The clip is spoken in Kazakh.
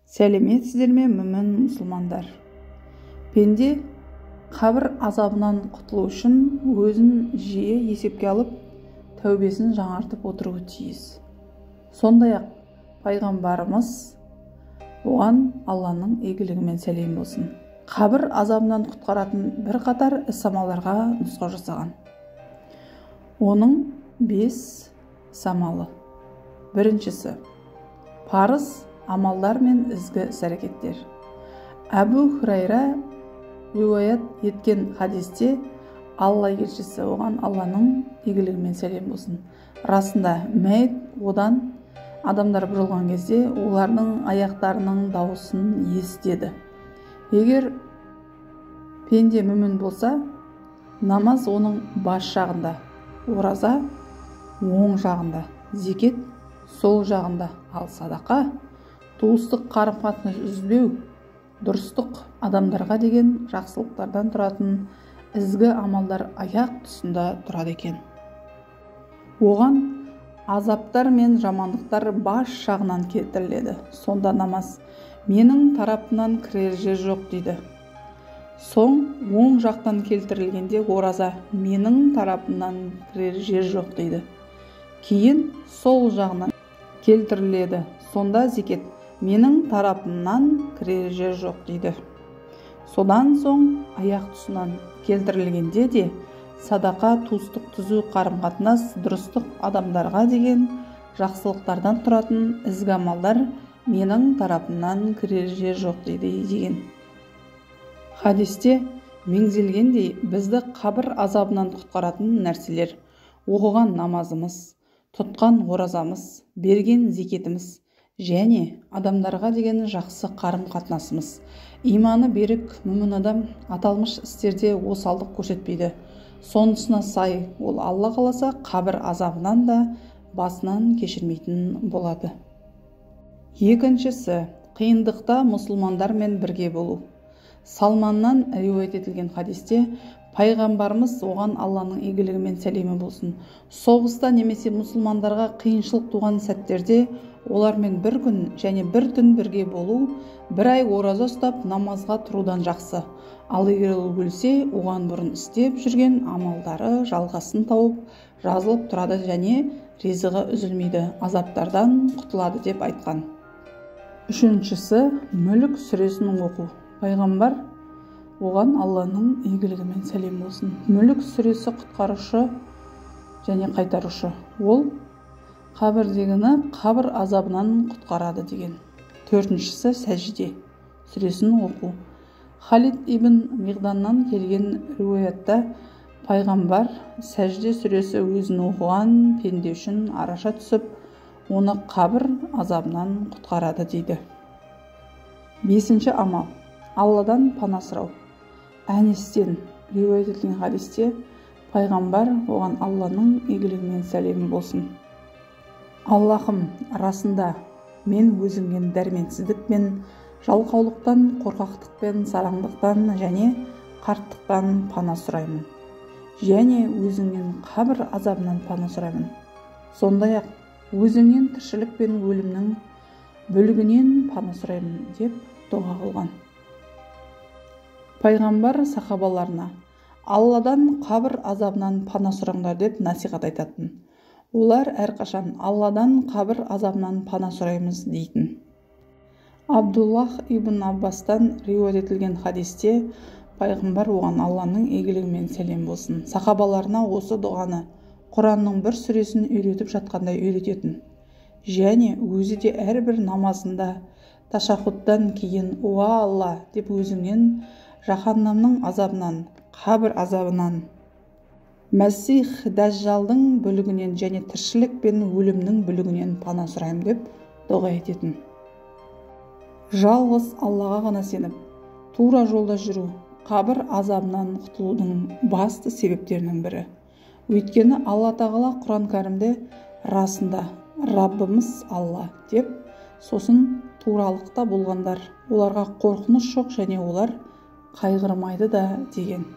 Сәлеметсіздер ме, мүмін мұсылмандар? Пенде қабір азабынан құтылу үшін өзін жиі есепке алып, тәубесін жаңартып отыруы тиіс. Сондай-ақ пайғамбарымыз, оған Алланың игілігімен сәлем болсын, қабір азабынан құтқаратын бірқатар іс-амалдарға нұсқау жасаған. Оның 5 іс-амалы. Біріншісі парыз амалдар мен ізгі іс-әрекеттер. Әбу Хурайра риуаят еткен хадисте Алла елшісі, оған Алланың игілігімен сәлем болсын, расында мәйіт одан адамдар бұрылған кезде олардың аяқтарының дауысын естеді. Егер пенде мүмін болса, намаз оның бас жағында, ораза оң жағында, зекет сол жағында, ал садақа, туыстық қарым-қатынас үзбеу, дұрыстық, адамдарға деген жақсылықтардан тұратын ізгі амалдар аяқ тұсында тұрады екен. Оған азаптар мен жамандықтар бас жағынан келтіріледі. Сонда намаз менің тарапымнан кірер жер жоқ дейді. Соң оң жақтан келтірілгенде ораза менің тарапымнан кірер жер жоқ дейді. Кейін сол жағынан келтіріледі. Сонда зекет менің тарапымнан кірер жер жоқ дейді. Содан соң аяқ тұсынан келтірілгенде де садақа, туыстық түзу қарым-қатынас, дұрыстық, адамдарға деген жақсылықтардан тұратын ізгі амалдар менің тарапымнан кірер жер жоқ дейді деген. Хадисте меңзелгендей, бізді қабір азабынан құтқаратын нәрселер оқыған намазымыз, тұтқан оразамыз, берген зекетіміз және адамдарға деген жақсы қарым-қатынасымыз. Иманы берік мүмін адам аталмыш істерде осалдық көрсетпейді. Сонысына сай ол Алла қаласа қабір азабынан да басынан кешірмейтін болады. Екіншісі, қиындықта мұсылмандармен бірге болу. Салманнан риуаят етілген хадисте пайғамбарымыз, оған Алланың игілігімен сәлемі болсын, соғыста немесе мұсылмандарға қиыншылық туған сәттерде олармен бір күн және бір түн бірге болу, бір ай ораза ұстап намазға тұрудан жақсы. Ал егер ол өлсе, оған бұрын істеп жүрген амалдары жалғасын тауып, жазылып тұрады және ризығы үзілмейді, азаптардан құтылады деп айтқан. Үшіншісі, Мүлік сүресін оқу. Пайғамбар, оған Алланың игілігімен сәлем болсын, Мүлік сүресі құтқарушы және қайтарушы. Ол қабірдегіні қабір азабынан құтқарады деген. Төртіншісі, сәжде сүресін оқу. Халид ибн Миғданнан келген риуаятта пайғамбар сәжде сүресі өзін оқыған пенде үшін араша түсіп, оны қабір азабынан құтқарады дейді. Бесінші амал, Алладан пана сұрау. Әнестен риуаят етілген хадисте пайғамбар, оған Алланың игілігімен сәлемі болсын, Аллахым, расында мен өзіңнен дәрменсіздікпен, жалқаулықтан, қорқақтықпен, сараңдықтан және қарттықтан пана сұраймын. Және өзіңнен қабір азабынан пана сұраймын. Сондай-ақ өзіңнен тіршілік пен өлімнің бүлігінен пана сұраймын деп дұға қылған. Пайғамбар сахабаларына Алладан қабір азабынан пана сұраңдар деп насихат айтатын. Олар әрқашан Алладан қабір азабынан пана сұраймыз дейтін. Абдуллах ибн Аббастан риуаят етілген хадисте пайғамбар, оған Алланың игілігімен сәлем болсын, сахабаларына осы дұғаны Құранның бір сүресін үйретіп жатқандай үйрететін. Және өзі де әрбір намазында ташахудтан кейін «Уа Алла» деп өзіңнен жаһаннамның азабынан, қабір азабынан, Мәсих Дәжжалдың бүлігінен және тіршілік пен өлімнің бүлігінен пана сұраймын деп дұға ететін. Жалғыз Аллаға ғана сеніп, тура жолда жүру қабір азабынан құтылудың басты себептерінің бірі. Өйткені Алла Тағала Құран Кәрімде расында Раббымыз Алла деп, сосын туралықта болғандар, оларға қорқыныш жоқ және олар қайғырмайды да деген.